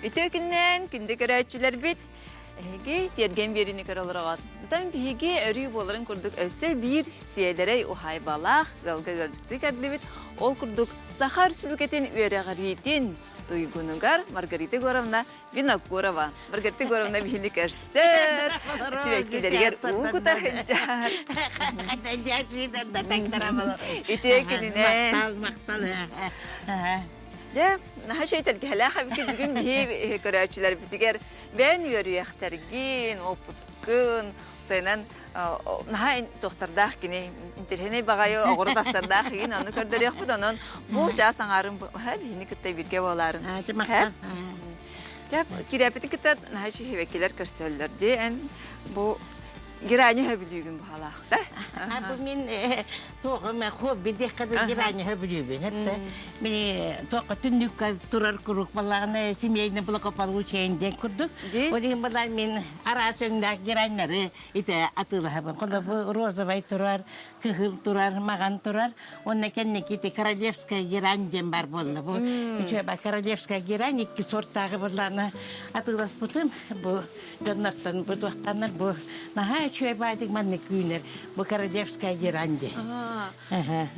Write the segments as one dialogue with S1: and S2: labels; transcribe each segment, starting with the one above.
S1: Үтүө күннээн, күндү көрөөччүлэрбит! Эһиги тиэргэн биэриини көрө олороҕут. Оттон биһиги өрүү буоларын курдук өссө биир сиэдэрэй уһаайбалаах ыалга ыалдьыттыы кэллибит. Ол курдук Саха Өрөспүүбүлүкэтин үөрэҕириитин туйгунугар Маргарита Егоровна Винокурова. Маргарита Егоровна биһини көрсөр, сибэккилэригэр уу кута сылдьар. Үтүө күнүнэн.
S2: Махтал, махтал.
S1: Дьэ, наһаа үчүгэй эбиккит бүгүн биһи көрөөччүлэрбитигэр бэйэн үөрүйэхтэргин, уоппуткун, сайынан наһаа туохтардаах кини интэриэһинэй баҕайы оҕуруот астардаах игин ону көрдөрүөхпүт онон бу чаас аҥаарын биһини кытта бииргэ буолаарын. Дьэ, кирээппитин кытта наһаа үчүгэй көрсөллөр дии эн бу Герани хөбүлүүгүн баһалаах да?
S2: Бу мин туоҕум хобби диэххэ да герани хөбүлүүбүн. Хэтте мин туохха түннүккэ турар курук балаҕаны семейный благополучие диэн курдук. Ол иһин балаан мин араас өҥнөөх гераннары ите атыылаһабын. Холобу розовай турар, кыһыл турар, маҕан турар. Онно кэнники ити королевская герань диэн бар буолла. Бу үчүгэй королевская герань икки сортааҕы буоллаҕына атыыласпытым. Бу дьоннортон бу туохтаннар бу наһаа үчүгэй баайдык маннык үүнэр бу королевская герань диэн.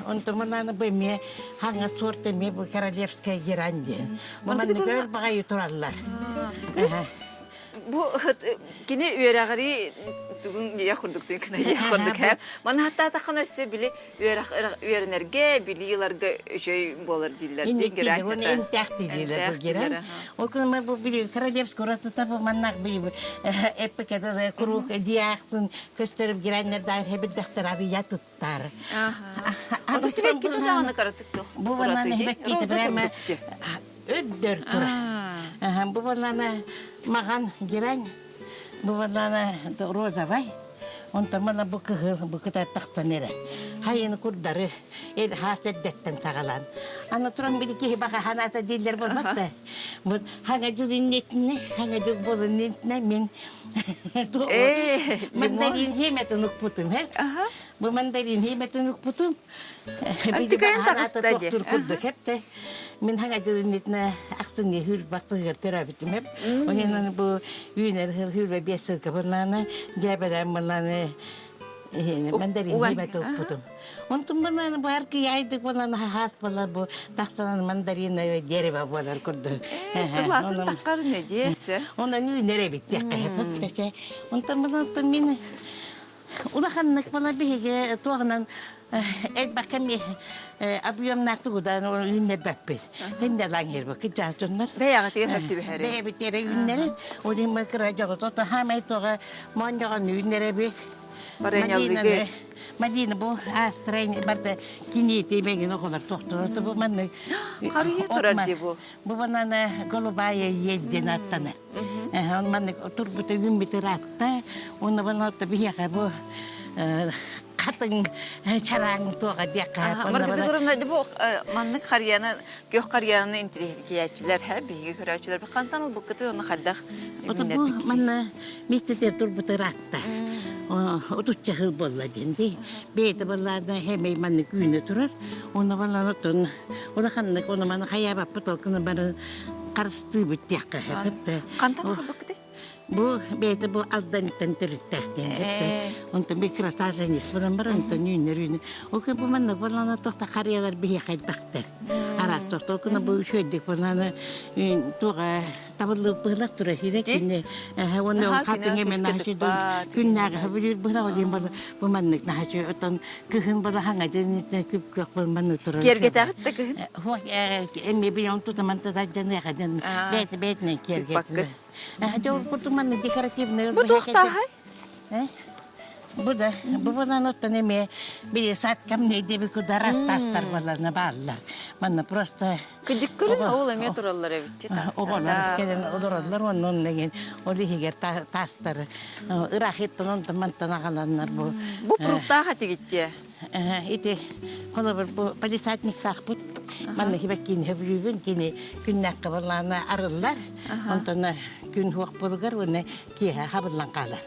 S2: Онтон мынаны бу эмиэ хаҥа сорт эмиэ бу королевская герань диэн. Бу маннык өр баҕайы тураллар.
S1: Бу кини үөрэҕири тугун дьиэ курдук түҥкүнэ дьиэ курдук һэ. Маны хаттаатаххына өссө били үөрэх үөрэнэргэ, билии ыларга үчүгэй буолар дииллэр.
S2: Инник эмтээх дииллэр бу герань. Ол кына бу били королевская уратыта бу маннах би эппекеде куруук диахсын көстөрүп гераннардаан хэбирдэхтер арыйа туттар.
S1: Ото сибэкки тутаҕына каратык
S2: Бу банана хибэккити прямо өддөр тура. Бу банана маҕан герань, бу банана розовай. Онтон мана бу кыһыл бу кытар тахсан эрэ. Хайын курдары эр хаас эрдэттэн саҕалаан. Аны туран били киһи баха ханаата дииллэр буолбат да. Бу хаҥа дьыл иннитинэ, хаҥа дьыл буолун иннитинэ мин мандарин хиэмэтин укпутум, һэ. Бу мандарин хиэмэтин укпутум.
S1: Антикайын таҕыста дии.
S2: Тохтур курдук эпте. Мин хаҥа дьыл иннитинэ ахсынньы хүр бахтыгар төрөөбүтүм эп. Онон бу үүнэр хыл хүрбэ биэс сылга буоллаҕына дьээбэлээн буоллаҕына мандарин хиэмэтин укпутум. Онтун бананы баар кыйаайдык буолан хаас буолар бу тахсан мандарина дерево буолар курдук.
S1: Тылатын таххар нэдиэсэ.
S2: Онон үүнэр эбит диэххэ. Онтон банан мин улаханнык буолар биһиги туоҕунан элбэх кэми объемнаах тугудан үүннэрбэппит. Хиннэлаҥ ирбэ кыдьаа дьоннор.
S1: Бэйэҕитигэр хөп түбэһэри.
S2: Бэйэбит эрэ үүннэрин. Олин кыра дьоҕото хаамай тоҕа моонньоҕон үүннэрэбит.
S1: Барыанньалыгы.
S2: Мадина бу астрайн барда киниити мегин оҕолор тохтолор бу маннык
S1: Харыйа турар дии бу.
S2: Бу банана голубая ель диэн аттанар. Он маннык турбута үүммүт ыраатта. Уонна баналта биһиэхэ бу хатыҥ чараҥ туоҕа диэххэ.
S1: Маргарита Егоровна, бу маннык харыйаны, күөх харыйаны интириэһиргээччилэр, һэ, биһиги көрөөччүлэр хантан ылбыккытый уонна хайдах
S2: Бу манна миэстэтигэр турбут ыраатта. Отучча сыл буолла диэн дии. Бэйэтэ баллаана хэмэй маннык үүнэ турар. Уонна баллаана оттон улаханнык ону маны хайаабаппыт ол гынан баран харыстыыбыт диэххэ сөп.
S1: Хантан ылбыккытый?
S2: Бу бэйэтэ бу Алданыттан төрүттээх диэн сөп. Онтон микросаженец буолан баран онтон үүнэр үүнэр. Ол бу манна баллаана туохта харыйалар биһиэхэ элбэхтэр. Араас туохта ол гына бу үчүгэйдик баллаана туоҕа табыллыбыт тура хирэ кини уонна хатыҥ эме наһачы күннээҕи бүлүүр быһа диэн бу маннык наһачы отон кыһын балаһаҥа дьэнитэ күп-күөх маннык турар
S1: киэргэтэҕит да кыһын
S2: эми билон тутаман тададьаныаха дьэн бэйэтэ бэйэтинэн киэргэтинэ дьэ ол курдук маннык декоративный
S1: бу туохтааһай
S2: Бу да, бу банан оттон эмиэ били сад камней диэби кударас тастар баларна бааллар. Манна просто
S1: Кыдьыккырын ол эмиэ тураллар эбит
S2: Оҕолор кэлэн олороллор уонна онно деген ол иһигэр таастары ыраах иттэн онтон мантан аҕаланнар бу.
S1: Бу пруттаах этигиттиэ.
S2: Ити холобур бу палисадниктаахпыт. Манна хибэккиин хөбүлүүбүн кини күннээххэ балаана арыллар. Онтон Күн хуох буругар уонна киэһэ хабыллан хаалар.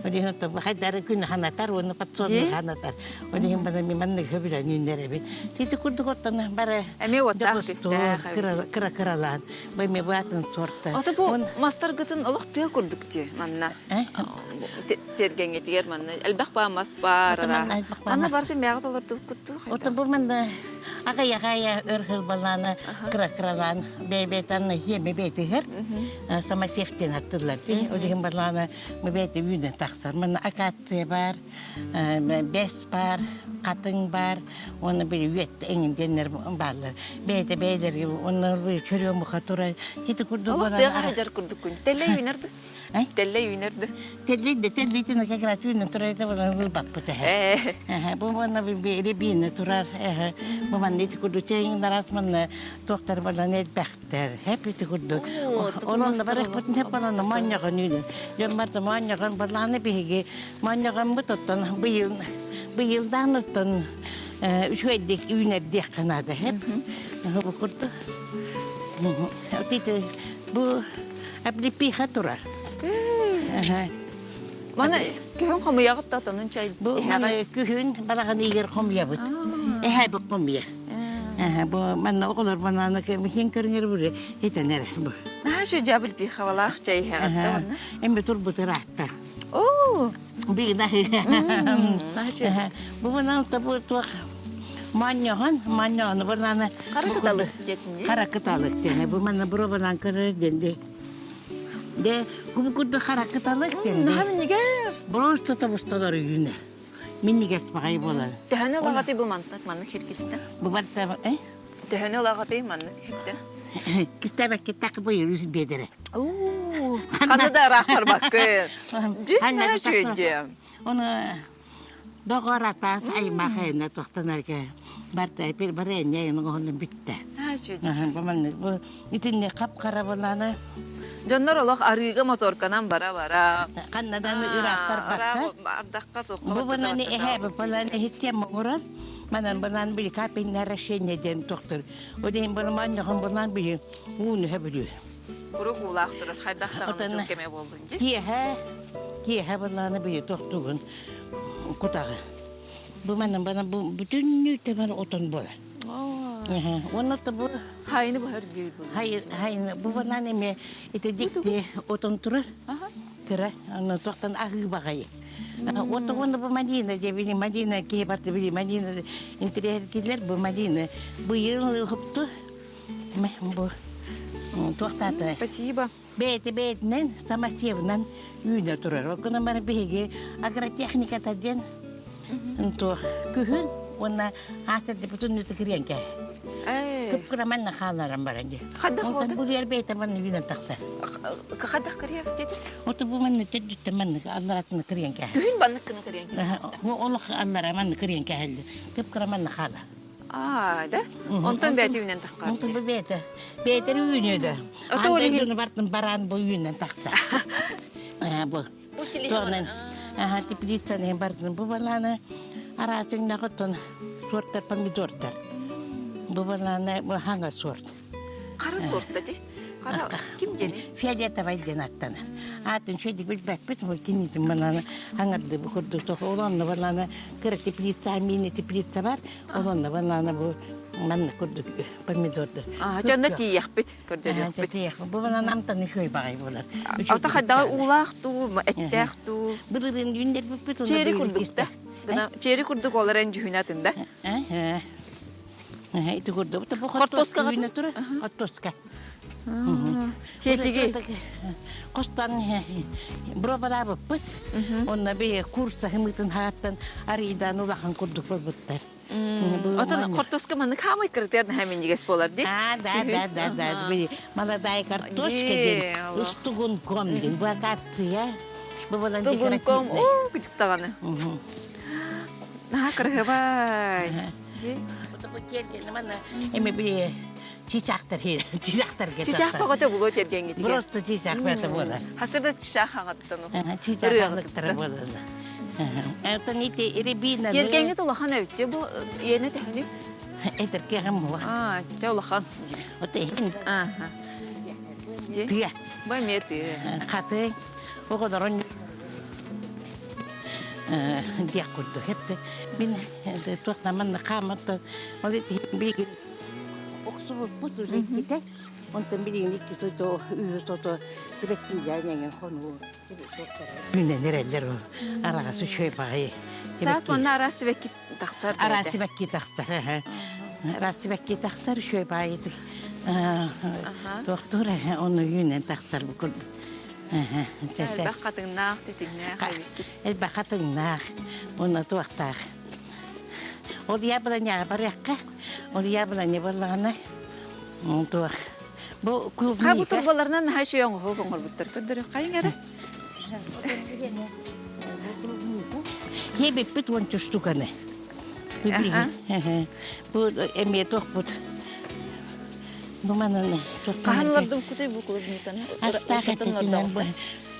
S2: Ол иһин хайдары күн ханатар уонна подсолнух ханатар. Ол иһин бана ми маннык хөбүлэн үүннэрэбин. Тити курдук оттон бары
S1: Эмиэ уоттаах түстээх
S2: кыра кыралаан бу эми баатын сорта.
S1: Ото бу мастаргытын олох тыа курдук ти манна. Тергеңетигер манна элбэх баа мас баар. Манна бартын бэҕэ толордубуккутту.
S2: Ото бу манна Аҕыйах-аҕыйах өр сылбалаана кыра-кыралаан бэйбэтан хиэми бэйтигэр самосевтен аттылар ти. Ол иһин барлаана мы бэйте үүнэн тахсар. Манна акация бар, бэс бар, хатыҥ бар, уонна били үөт эҥин диэннэр бааллар. Бэйте бэйлери уонна чөрүө муха турар. Тити курдук
S1: Олох тыаҕа хадьар курдуккун. Тэллэй үүнэр ду? Тэллэй үүнэр да?
S2: Тэллэй да тэллэйтин как раз үүнэн турар это ылбаппыт эһэ. Бу манна рябина турар эһэ. Бу манна ити курдук чэйин нарас манна туохтар балан элбэхтэр. Хэп ити курдук. Онон барыхпытын хэп балана манньаҕан үүнэн. Дьон барда манньаҕан баланы биһиги манньаҕаммыт оттон быйыл быйылдаан оттон үчүгэйдик үүнэр диэххэ наада хэп. Бу курдук. Ити бу Облепиха турар.
S1: Маны күһүн хомуйаҕыт да отонун чай
S2: Бу маны күһүн балаҕан ыйыгар хомуйабыт. Эһэ бу хомуйар. Бу манна оҕолор банааны кэмиһин көрүҥэр бу хитэнэр бу.
S1: Наһаа şu облепихалаах чай иһэҕит да манна.
S2: Эми турбут ыраатта.
S1: Оо.
S2: Бигна. Бу манан табу туох манньоһон манньоһон бананы
S1: Хара кыталык диэтин
S2: Хара кыталык диэн. Бу манна буробанан көрөр диэн Де кубу курдук хара кыталык диэн.
S1: Наһаа минньигэс.
S2: Просто тобусталар үүнэ. Минньигэс баҕайы буолар.
S1: Төһөнү ылаҕатый бу мантан маннык хиргититэ?
S2: Бу барта э?
S1: Төһөнү ылаҕатый маннык хиртэн?
S2: Кистээбэккэ так быйыл үс биэдэрэ.
S1: Уу, ханы да ыраах барбаккын. Дьүннэ үчүгэйдиэм.
S2: Оны Доҕор атаас аймах эйнэ тохтонарга барта эпир барыанньа оҥоһунан бүттэ. Бу итинне хап-хара буланы
S1: Дьоннор олох арыыга моторканан бара-бара.
S2: Ханнадан ыраахтар бакка.
S1: Ардахха туохха
S2: Бу бананы эһэ бу баланы хиттем муҥурар. Манан банан били капельное орошение диэн тохтор. О дейин баламан яхан балан били ууну хөбүлүү.
S1: Курук уулаах турар хайдах даҕаны дьыл кэмэ буоллун дии.
S2: Киэһэ киэһэ баланы били тохтугун кутаҕы. Бу манан бана бу бүтүннүү тэбэн отон буолар. Уонна бу
S1: Хайны быһар диир бу.
S2: Хай хайны бу банан эме ити дикти отон турар. Кыра аны тохтан аһыы баҕайы. Ото уонна бу Мадина же били Мадина киһи барты били Мадина интириэһиргииллэр бу Мадина быйыл хопту бу туохтаата
S1: Спасибо.
S2: Бэйэтэ бэйэтинэн самосевынан үүнэ турар. Ол гынан баран биһиги агротехниката диэн туох күһүн уонна аастарды бүтүн кириэн кэ. Кып-кыра манна хааларан баран дии.
S1: Хадах
S2: Онтон бу биэр бэйэтэ манна үүнэн тахсар.
S1: Хадах кириэф деді?
S2: Ото бу манна төрдүттэн манна алларатына кириэн кэ.
S1: Күһүн баннык кына кириэн кэ.
S2: Олох аллара манна кириэн кэһэлли. Кып-кыра манна хаала.
S1: Аа, да? Онтон бэйэтэ үүнэн таххар.
S2: Онтон бу бэйэтэ. Бэйэтэ үүнүө да.
S1: Ото ол иһин
S2: бартын бараан бу үүнэн тахса. Аа, бу.
S1: Бу силиһин.
S2: Аха, теплицаны бардын. Бу баланы араачыңна оттон сорттар помидордар. Бу баланы бу хаңа сорт.
S1: Қара сорт ти? Қара ким дени?
S2: Фиолетовай диэн аттанар. Атын шөйдик билбэппит, ол кинитин бананы аңарды бу курдук тох олонно бананы кыра теплица, мини теплица бар. Олонно бананы бу манна курдук помидорду.
S1: Аа, дьонно тиийэхпит, көрдөрүөхпүт.
S2: Тиийэхпит. Бу банан амтан үчүгэй баҕай буолар.
S1: Ата хайдаҕа уулаах дуу, эттээх дуу.
S2: Былырыын үүннэрбиппит.
S1: Чери курдук да. Чери курдук ол эрэн дьүһүнэ атын да.
S2: Ити курдук. Бу
S1: Хортуоска
S2: үүнэ турар. Хортуоска.
S1: Хетиги.
S2: Костан бробалаабыппыт. Онно би курса хымытын хааттан арыйдан улахан курдук болбуттар.
S1: Отон хортуоска маннык хаамай кырытыар наһаа минньигэс буолар дии.
S2: А, да, да, да, да. Би молодая картошка ден, устугунком ден, бу акация. Бу болан
S1: Устугунком, оо, күчүк даҕаны. Наһаа кырыһыбай.
S2: Эми би чичахтар хир, чичахтар
S1: Чичах баҕата буолуо тергеҥҥитигэр.
S2: Просто чичах бата буолар.
S1: Хасыда чичах хаҥаттан.
S2: Чичах хаҥаттара буолар. Оттон ити рябина.
S1: Тергеҥҥит улахан эбит бу иэнэ төһөнүй?
S2: Этер кеҕим була.
S1: Аа, те улахан дибит.
S2: Оте.
S1: Ааха.
S2: Тыа.
S1: Бу эмиэ тыа.
S2: Хатыҥ оҕолорун диэх курдук эппит. Мин туох да манна хааммыт ол билигин охсубуппут уже иккитэ. Онтон билигин икки сото, үһү сото тибэттиилээн эҥин хонуу Үүнэн эрэллэр араҕас үчүгэй баҕайы.
S1: Саас манна араас сибэкки тахсар.
S2: Араас сибэкки тахсар. Араас сибэкки тахсар үчүгэй баҕайытык. Туохтуур ону үүнэн тахсар бу курдук.
S1: Элбэх хатыҥнаах, тэтиҥнээх эбиккит.
S2: Элбэх хатыҥнаах, уонна туохтаах. Ол яблоняҕа барыахха. Ол яблоня буоллаҕына туох Бу
S1: клубника. Бу турбаларынан наһаа үчүгэй оҥоһук оҥорбуттар. Көрдөрүөххэйиҥ эрэ.
S2: Хебиппит уонча штуканы. Бу эмиэ туохпут. Бу манан
S1: Хаһан олордубуккутуй бу клубниканы?
S2: Астаах этитинэн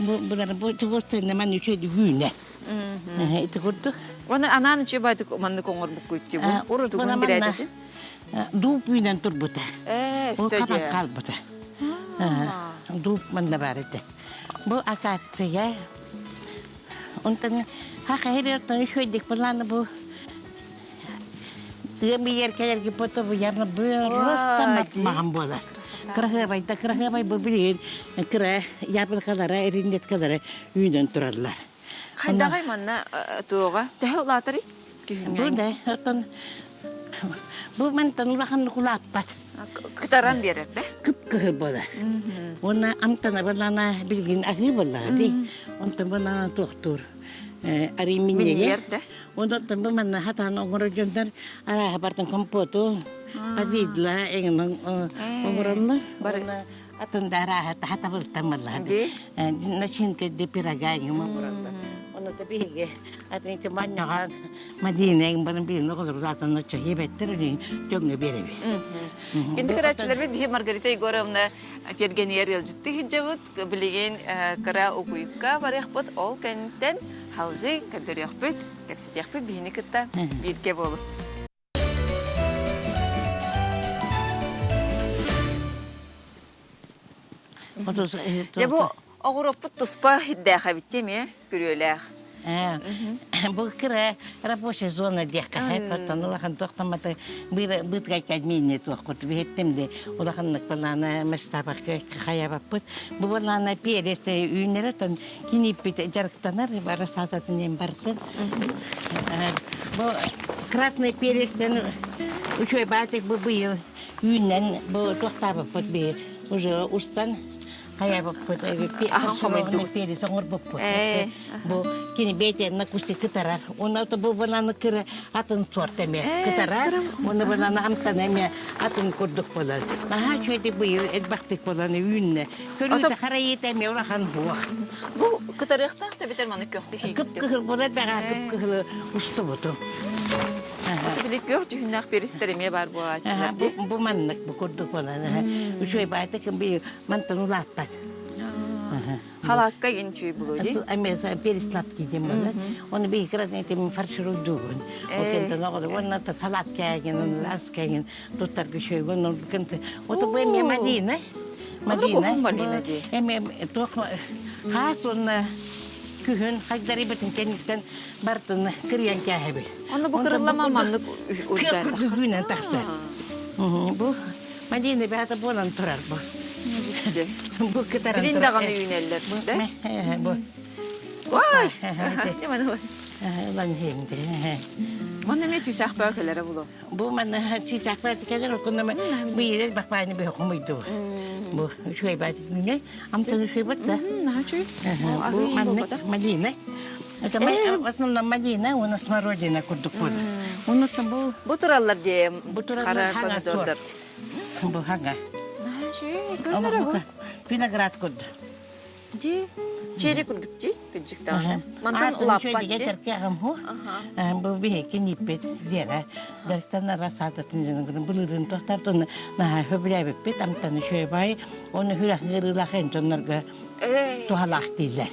S2: бу булар бу тугуттан ман үчүгэй үүнэ. Ити курдук.
S1: Оны анаан үчүгэй байтык маннык оҥорбуккут бу.
S2: Урут манна дууп үүнэн турбута.
S1: Ээ,
S2: Ол хатан хаалбыта. Дууп манна баар этэ. Бу акация. Онтон хахаһыр үчүгэйдик былааны бу тыам ийэр кэлэрги пото бу ярна просто махан буолар. Кыраһыабай да кыраһыабай бу билигин кыра яблокалара, эринеткалара үүнэн тураллар.
S1: Хайдаҕай манна туоҕа? Төһө улаатарый?
S2: Бу да, оттон бу мантан улахан улааппат.
S1: Кытаран биэрэр да?
S2: Кып-кыһыл буолар. Уонна амтана балана билигин аһыы буоллаҕа дии. Онтон банана туохтуур арый минньийэр.
S1: да?
S2: Онтон бу манна хатаан оҥорор дьоннор арааһа бартан компоту, повидло эҥин оҥороннор. Атын да арааһа хатабылтан баллаһа. Начинка де пирога эҥин оҥороллор. Ону да биһиги атын ити манньаҕа Мадина эҥин баран биирин оҕолор улаатан оччо иэбэттэр дьоҥҥо биэрэбит.
S1: Күндү көрөөччүлэрбит биһи Маргарита Егоровна тиэргэнигэр ыалдьыттыы сылдьабыт. Билигин кыра угуйукка барыахпыт, ол кэнниттэн салгыы көрдөрүөхпүт, кэпсэтиэхпит биһини кытта бииргэ буолун. Дьэ бу оҕуруоппут туспа ирдээх эбит эмиэ күрүөлээх.
S2: Бу кыра рабочая зона диэххэ оттон улахан туохтамматы быытгайка миинне туохкут биһиттим де улаханнык балаана масштабакка хайабаппыт бу балаана перец үүннэрэ оттон киниппит дьарыктанар бара саататын эм бартын бу красный перецтен үчүгэй баатык бу быйыл үүннэн бу туохтаабыппыт би уже устан хайабыппыт
S1: Ахан
S2: перец оҥорбуппут бу кини бэйэтэ кусти кытарар уонна бу бананы кыра атын сорт эмиэ кытарар уонна бананы амтана эмиэ атын курдук болар наһаа үчүгэйдик быйыл элбэхтик болан үүннэ көрүүтэ харайыыта эмиэ улахан буох
S1: Бу кытарыахтаах да битэр маны көхтү
S2: кып-кыһыл болар бэҕээ кып-кыһылы устубутум
S1: Били күөх дьүһүннээх перистэр эмиэ баар буолааччылар
S2: дии. Бу маннык бу курдук болан үчүгэй баайта ким бии мантан улааппат.
S1: Халаакка игин үчүгэй булуо дии.
S2: Эмиэ перец сладкий диэн буолар. Оны бии кыратын этим фаршируйдуубун. Ол кентен оҕолор уонна салат кээгин, ас кээгин туттарга үчүгэй. Онно кенте Ото бу эмиэ малина.
S1: Малина. Малина дии.
S2: Эмиэ туох хаас уонна күһүн хайдарыбытын кэнниттэн бартын кырыйан кээһэбит.
S1: Онно бу кырыллама маннык
S2: урдаан тахсар. тахсар. Бу Мадина бэйэтэ буолан турар бу. Бу кытаран
S1: Билин даҕаны үүнэллэр да?
S2: Бу.
S1: Ой!
S2: Ылан иһиҥ
S1: Манна эмиэ чыычаах бөҕө кэлэрэ булуо.
S2: Бу манна чыычаах бөҕө кэлэр, окунна быйыл бахпааны бөҕө хомуйду. Бу үчүгэй баат үүнэ. Амтан үчүгэй да.
S1: Наһаа үчүгэй.
S2: Бу маннык малина. Это в основном малина, у нас смородина курдук буолар. Онуттан бу
S1: Бу тураллар дии.
S2: Бу тураллар хаҥа
S1: помидордар.
S2: Бу хаҥа.
S1: Наһаа үчүгэй. Көрдөрө бу.
S2: Виноград курдук.
S1: Дии. Черри курдук дии, кырдьык даҕаны. Мантан улааппат дии.
S2: Теркеҕим ху. Бу биһиги ниппит диэрэ. Дартан арасаататын былырыын тохтар наһаа хөбүлээбиппит амтаны үчүгэй Оны хүрэх ыарыылаах дьоннорго туһалаах дииллэр.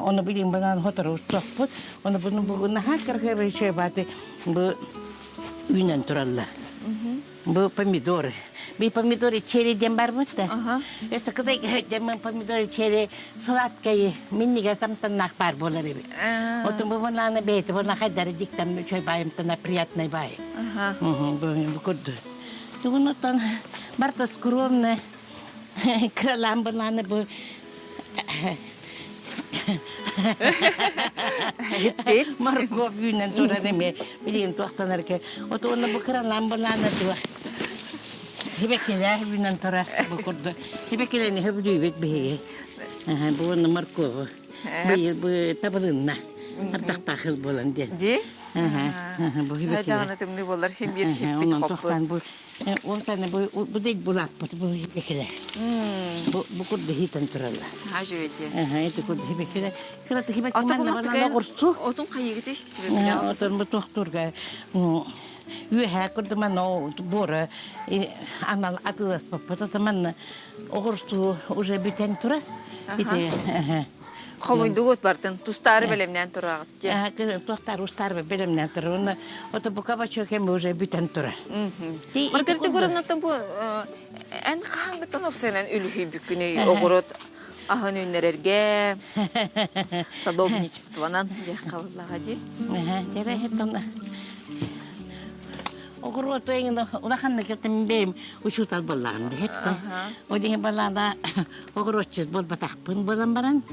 S2: Оны билин банан хотору устуохпут. Оны буну бугун наһаа кыргыбай үчүгэй бааты бу үүнэн тураллар. Бу помидоры. Би помидоры черри диэн барбыт да. Өссө кытай дьэммин помидоры черри сладкайы миннигэ самтаннаах баар буолар эбит. Отун бу бананы бэйти буна хайдары диктам үчөй байымтана приятный бай. Бу курду. Тугун оттон барта скромно кыралаан бананы бу Морковь үүнэн турар эмиэ билигин туохтанар ке от уонна бу кыралаан былаана туох хибэкилээх үүнэн турар бу курдук хибэкилэни хөбүлүүбүт биһиги бу уонна моркову быйыл бу табылынна ардахтаах ыл буолан диэн
S1: Ди?
S2: бу хибэкилэ
S1: Хайдаҕына тымныы буолар хим биир хиппит
S2: онон
S1: хоппут.
S2: тохтаан бу Ол сана бу бу дейт булааппыт бу хибекеле. Бу бу курду хитен туралла.
S1: Ха жүйете.
S2: Аха эти курду хибекеле. Кыраты хибек
S1: Ото
S2: манна
S1: бу
S2: балана урсу.
S1: Отун хайыгыты сибекеле.
S2: Отон бу тохтурга үөһэ курду манна буора анал атыласпаппыт ото манна оҕурсу уже бүтэн турар. Ити
S1: Хомуйдугут бартын тустаары бэлэмнээн тураҕыт.
S2: Туохтаар устаар бэлэмнээн турар. Уонна ото бу кабачок эми уже бүтэн турар.
S1: Маргарита Егоровнаттан бу эн хаһаҥҥыттан опсайынан үлүһүйбүккүнүй оҕурут аһын үүннэрэргэ садовничествонан диэх хабыллаҕа дии.
S2: Оҕуруоту эҥин улаханнык этим бэйэм учуутал буоллаҕым диһэт. Ол иһин балаана оҕуруотчут буолбатахпын буолан баран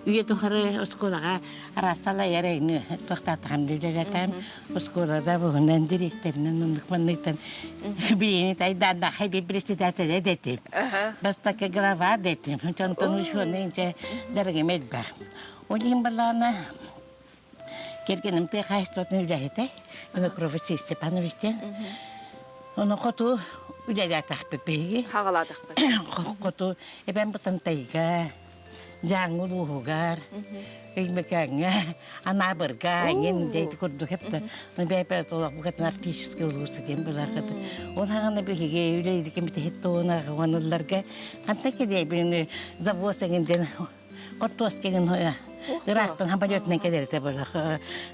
S2: үйэ тухары оскуолаҕа араас салайар эҥин туохтаатаҕым үлэлэтэн оскуолада буһунан дириэктэринэн оннук манныктан биини тайдааннаахай би председателэ дэтим. Бастакы глава дэтим. Онтон учуонай инчэ дэрэгим элбэх. Ол иһин балаана Кэргэним тыа хаһаайыстыбатын үлэһитэ Винокуров Василий Степанович диэн. Ону хоту үлэлээтэхпит биһиги.
S1: Хаҕалаатахпыт.
S2: Хоту эбэм Бытантайга, Дьааҥы улууһугар, Өймөкөөҥҥө, Анаабырга эҥин дьэ курдук эптэ. Бэйпэ толох букатын арктический улууса диэн буларгыт. Ол хаҕана биһиги үлэлиир кэмитиһит туона уонылларга хантан кэлиэбин завоз эҥин диэн Хортуоска игин ыраахтан самолетунан кэлэритэ буолар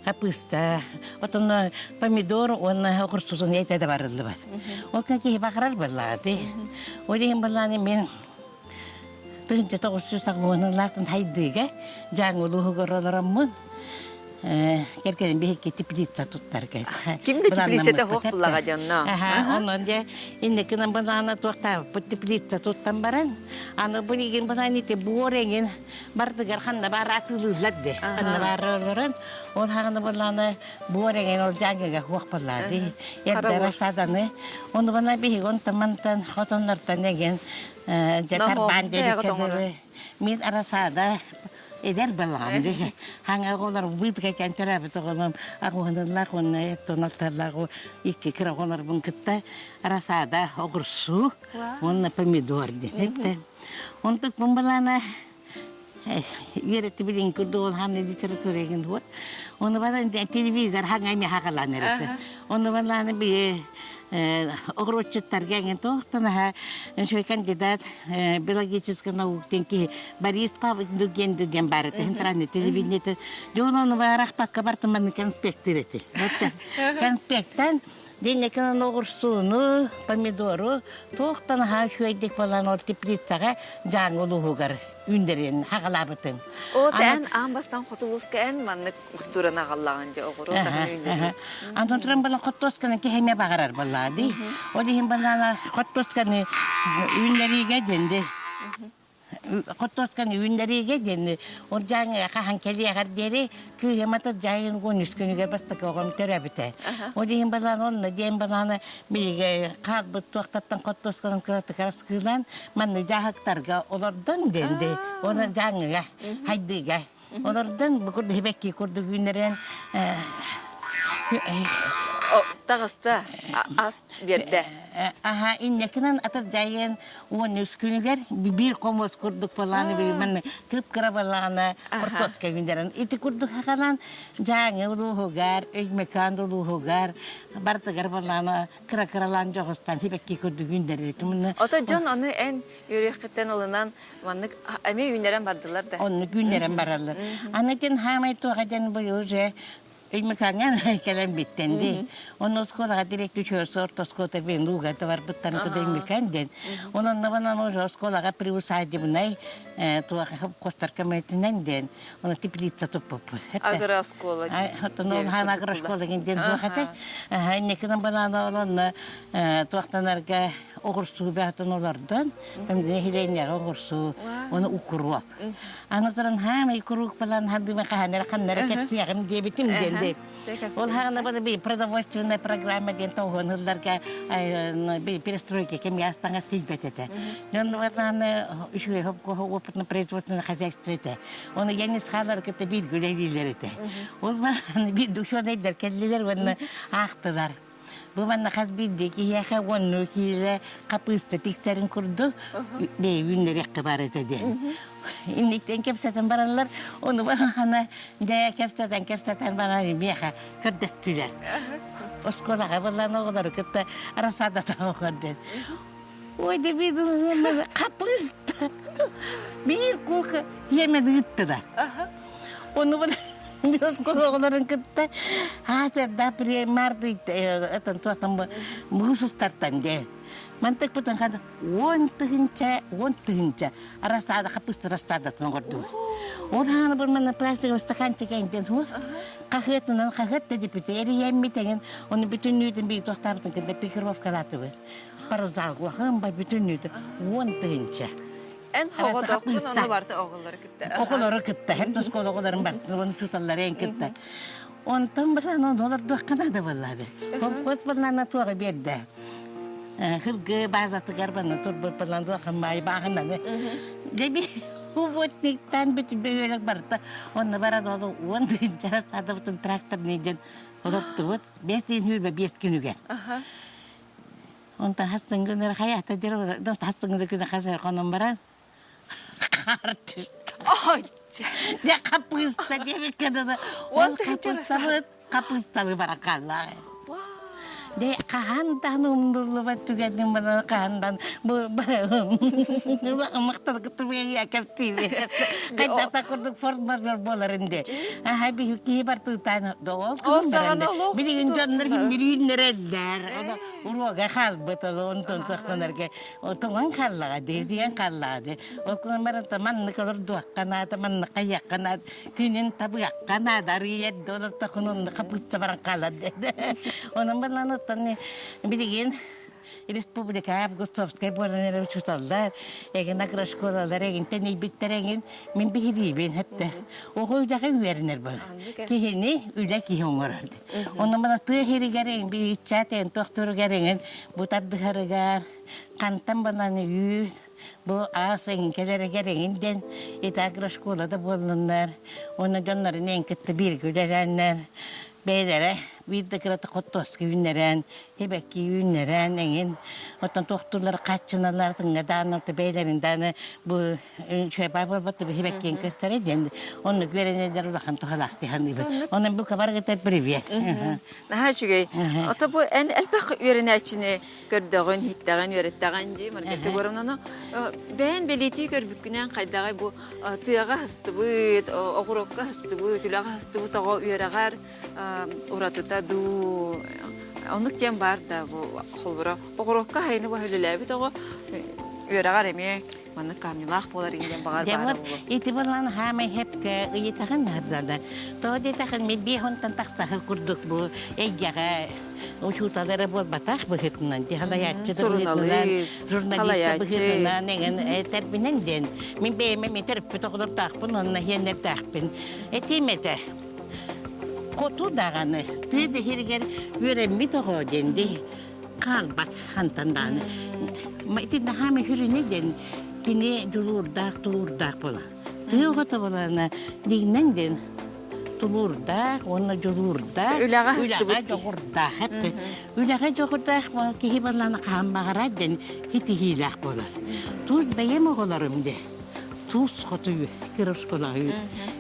S2: хапыыста отон помидор уонна оҕурсутун этэ да барыллыбат ол киһи баҕарар буоллаҕа ол иһин буоллаҕына мин 1990-лаахтан хайдыыга Дьааҥы улууһугар олороммун кэргэним биһикки теплица туттарга
S1: Ким да теплицата суох буллаҕа дьонно.
S2: Онон дьэ инникинэн былаана туохтаабыппыт теплица туттан баран аны бу игин былаан ити буор эҥин бардыгар ханна баар атыылыыллар де ханна баар олорон ол хаҕына былаана буор эҥин ол дьааҥыга хуох буоллаа ди эрдэ рассаданы ону бана биһиги онтон мантан хотоннортон эгин дьэ тарбаан диэбиккэ мин рассада Эдэр балаҕан дии. Хаҥа оҕолор быытыка кэн төрөөбүт оҕолорум аҕуһунуллаах уонна эттонаттарлаах икки кыра оҕолорбун кытта рассада оҕурсуу уонна помидор диэн эттэ. Онтук бу балаана үөрэти билин курдук ол ханна литература эгин вот. Оны баран телевизор хаҥа эми хагалаан эрэтэ. Оны балаана би оҕуруотчуттарга эҥин туохтан аха үчүгэй кандидат биологическай наук диэн киһи Борис Павлович Дугенду диэн баар этэ центральный телевидениете дьон ону барахпакка бартым манны конспекттир эти конспекттан денекин оҕурсууну помидору туохтан аһаа үчүгэйдик буолан ол теплицаҕа дьааҥы улууһугар үүннэрин хаҕалаабытым.
S1: О, эн аан бастаан хотулууска эн маннык культураны аҕаллаҕын дьэ оҕуруот аһын үүннэрии.
S2: Антон туран балан хоттуосканы киһи эмэ баҕарар баллаа дии. Ол иһин балаана хоттуосканы үүннэриигэ диэн Хоттуосканы үүннэриигэ диэн ол дьааҥы хаһан кэлиэҕэр диэри кыыһым ата дьайын уон үс күнүгэр бастакы оҕом төрөөбүтэ. Ол иһин балаан онно диэн балаана биһиги хаалбыт туохтаттан хоттуосканан кыратык араскыылаан манны дьааһыктарга олордон диэн ди оны дьааҥыга хайдыыга олордон бу курдук хибэкки курдук үүннэрэн
S1: Таҕыста ас биэрдэ.
S2: Аха иннекинэн атыр дьайын 13 күнүгэр биир хомус курдук балааны билимэн кып-кыра балааны хортуоска күндэрин ити курдук хакалаан Дьааҥы улууһугар, Өймөкөөн улууһугар бардыгар балааны кыра-кыралаан дьоҕустан сибэкки курдук үүннэрэр
S1: Ото дьон ону эн үөрүйэххиттэн ылынан маннык эмиэ үүннэрэн бардылар да.
S2: Оннук үүннэрэн бараллар. Аны тин хаамай туоха ден быйыл уже. Өймөкөөҥҥө кэлэн бүттэн дии. Онно оскуолаҕа директор үчүгэй орто оскуолата биэн лууга барбыттан кыда Өймөкөөн диэн. Онон банан уже оскуолаҕа приусадебнай туох костар көмөтүнэн диэн оны теплица туппуппут.
S1: Агрооскуола.
S2: Оттон ол хаан агрооскуола диэн туох этэ. Инникинэн банан олонно туохтанарга оҕурсуу бээтин олордон, нэһилиэнньэҕэ оҕурсуу, оны укроп. Аны туран хаамай куруук балан хандыма хаһанара ханнара кэпсиэҕим диэбитим диэн де. Ол хаана бары би продовольственная программа диэн тоҕуон ылларга би перестройка кем ястаңас тиийбэт этэ. Дьон барнааны үчүгэй опытно производственное хозяйство этэ. Оны янис хаалар кытта биир үлэлиилэр этэ. Ол баран бир учуонайдар кэллилэр уонна аахтылар. Бу манна хас биирдии киһиэхэ уоннуу киилэ хапыыста тиксэрин курдук бэйэ үүннэриэххэ баар этэ диэн. Инниттэн кэпсэтэн бараллар, ону барахана дьэ кэпсэтэн кэпсэтэн баран миэхэ көрдөстүлэр. Оскуолаҕа буолан оҕолору кытта рассадата оҕор диэн. Ой, да хапыыста биир кука иэмэн ыыттылар. Ону осколоҕолорун кытта хаасырда примарды этэн туотан муус устартан дee. Мантыкпытын хана 10 тыһыынча 10 тыһыынча рассада хапыста рассадатын оҥордум. Ол хаана бу манна пластиковый стаканчик эҥден ху хаһыатынан хаһыат да дипите эрийэммит эҥин оны бүтүннүүтүн бии туохтаабытын кытта пикировкалаатыбыт. Спортзал улахан ба бүтүннүүтү 10 тыһыынча.
S1: Эн хоҕотоохпун ону барыта оҕолору кытта.
S2: Оҕолору кытта, һэм оскуола оҕолорун бартын учууталлары эн кытта. Онтон баран олордуохха наада буоллаады. Холкуос балаана туоҕа биэрдэ. Хыргы базатыгар бана турбут балан туохаммай бааһынаны. Деби уботниктан бит бөһүөлэк барыта онно баран ол 10 тыһыынча саадабытын тракторный диэн олортубут. Бэс диэн хүрбэ биэс күнүгэр. Онтон хастын күнүр хайата дир хастын күнү хасар хонон баран хаар түстэ. Дьэ хапыыста диэбиккэ дылы ол хапыыстабыт хапыысталы баран хааллаҕа. Дэ хаһан даҕаны умнуллубат түгэним бана хаһандан бу махталгытыбыйа кэпсиибин хайдах курдук формалар буоларын де аха биһи киһи бартыытаан ол кыһын баран билигин дьоннор мүрүүннэрэллэр уруога хаалбыт ол онтон туохтанарга тоҥон хааллаҕа дии диэн хааллаҕа дии ол кынан баран маннык олордуохха наада маннык хайыахха наада күнүн табыахха наада арыйар да олортохун онно хапыытса баран хаалар диэн онон баран оттон билигин республика Августовскай буолан эрэ учууталлар эгин агрошколалар эгин тэнийбиттэр эгин мин биһириибин хэптэ оҕо үлэҕэ үөрэнэр буолар киһини үлэ киһи оҥорор Онно мана тыа сиригэр иччэт эн тохторугар эҥин бу тардыһарыгар хантан банан үүт бу аас эҥин кэлэригэр эҥин диэн ити агрошкола да буоллуннар уонна дьоннорун эҥин кытта бииргэ үлэлээннэр бэйэлэрэ биир да кырата хортуоска үүннэрэн эбэкки үүннэрэн эҥин оттон туохтууллар хааччыналар тыҥа дааны бэйэлэрин дааны бу үчүгэй баар буолбат биһи көстөрө диэн оннук үөрэнэллэр улахан туһалаах дии Онон бу кабаргытар привет.
S1: Наһаа үчүгэй. Ото бу эн элбэх үөрэнээччини көрдөҕүн, иһиттэҕин, үөрэттэҕин дии Маргарита Егоровна. Бэйэн бэлиэтии көрбүккүнэн хайдаҕай бу тыаҕа һыстыбыт, оҕуруокка һыстыбыт, үлэҕэ һыстыбыт оҕо үөрэҕэр уратыта дуу оннук диэн баар да бу холобура оҕуруокка хайыны бу үлэлээбит оҕо үөрэҕэр эмиэ маннык каамньылаах буолар диэн баҕар баара буолуо.
S2: Ити буолан хаамай хепке ыйытаҕын наһардана. Тоҕо диэтэхин мен биэһонтон тахсаһар курдук бу эйгэҕэ учуутал эрэ буолбатах быһыытынан ди халайааччы да быһыытынан журналист да быһыытынан эҥин этэрбинэн диэн мин бэйэм эмиэ төрөппүт оҕолордоохпун уонна иһиэннэрдээхпин этиим этэ хоту даҕаны тыа да иһигэр үөрэммит оҕо диэн ди хаалбат хантан даҕаны итиннэ хаамай хүрүнэ диэн кини дьулуурдаах тулуурдаах буола тыа оҕото буолана дигинэн диэн тулуурдаах уонна дьулуурдаах
S1: үлэҕэ
S2: үлэҕэ дьоҕурдаах үлэҕэ дьоҕурдаах киһи буоллаҕына хаһан баҕарар диэн ситиһиилээх буолар туус бэйэм оҕолорум де туус хоту кыра оскуолаҕа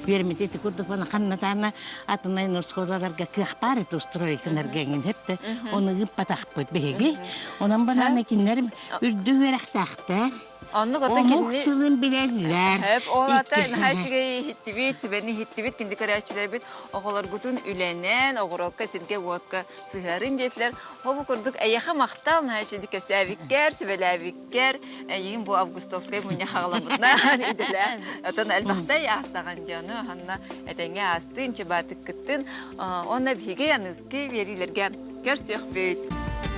S2: үөрэммит ити курдук ханна даҕаны атын оскуолаларга кыах баар этэ устройкаларга эҥин хэптэ ону ыыппатахпыт биһиги онон банаана кинилэр үрдүк үөрэхтээхтэр.
S1: Оннук ото
S2: Омук
S1: кинини
S2: тылын билэллэр.
S1: Хөп, ол ата наһаа үчүгэй иһиттибит, сүбэни иһиттибит, күндү көрөөччүлэрбит оҕолоргутун үлэнэн, оҕурокка, сиргэ-уотка сыһыарын диэтилэр. Ол бу курдук эйиэхэ махтал, наһаа үчүгэйдик кэпсээбиккэр, сүбэлээбиккэр, эйигин бу августовскай мунньах аҕаламмытынан идэлээх. Отон элбэхтэй аастаҕын дьону, ханна этэҥҥэ аастыын, чыбаатыккыттын. Уонна биһиги аныгыскы биэриилэргэ көрсүөхпүт.